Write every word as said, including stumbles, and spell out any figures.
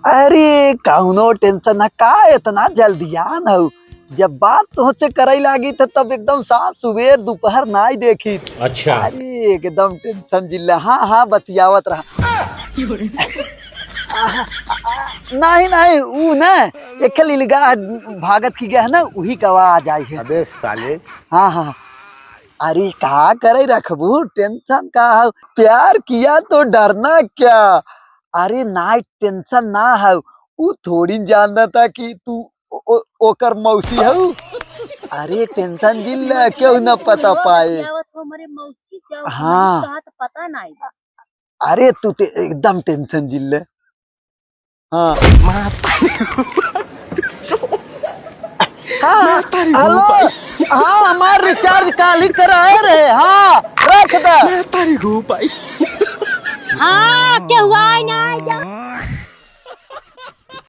अरे, कौनो tension ना, का इतना जल्दियान हऊ? जब बात तोहसे करई लागी त तब एकदम साँझ सुबेर दुपहर नाई देखी। अच्छा। अरे, एकदम tension जिल्ला। हाँ, हाँ, बतियावत रहा। नाहीं, नाहीं, ऊ ना, एक लिलगा भागत की गया है ना, उही का आवाज आई है। अबे साले। हाँ, हाँ। अरे, का करे रखबू, tension का है? प्यार किया तो डरना क्या? अरे, नाई tension ना है, ऊ थोड़ी जानता कि तू ओ, ओ, ओकर मौसी हऊ। अरे, tension जिल्ला, केहू ना पता पाए। बतियावत हो, हमरे मौसी से, और हाँ। हमरे कहा तो पता नाई बा। अरे, तू ते एकदम tension जिल्ला। हाँ। हाँ, हेलो। हाँ, हमार recharge काली कराए रहे। हाँ, रख द। हाँ, केहू आई ना, आई जा।